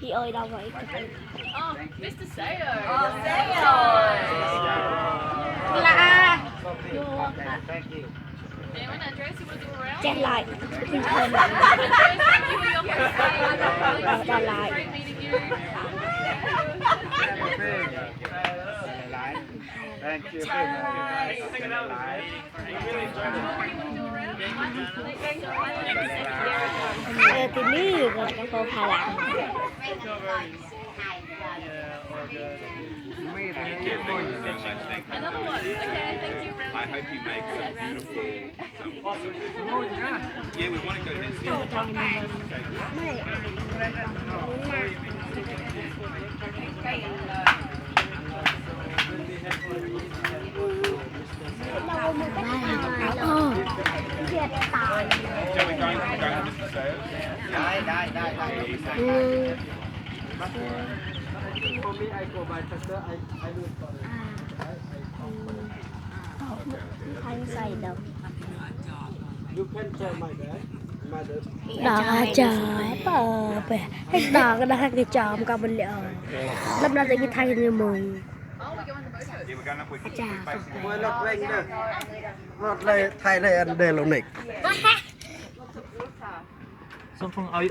He ơi đâu rồi? Oh, Mister Sayo. Thank you. Jet lag. Jet lag. Thank you. ເອີ ຕິດນີ້ກໍ ກໍພໍພາລະ. ໄດ້ ໄດ້ ໄດ້ ໄດ້ ດາກອາຈານ ເປີດໄປ ດາກ ດາກ ດາກ ຈອມກັບມັນແລ້ວ ລຳນາຈະກິນທາງໃນເມືອງ. ອາຈານ ລົດແຮງເດີ ລົດໄລ່ ໄທໄລ່ອັນເດີລົງນີ້. ສອງຄົນເອົາ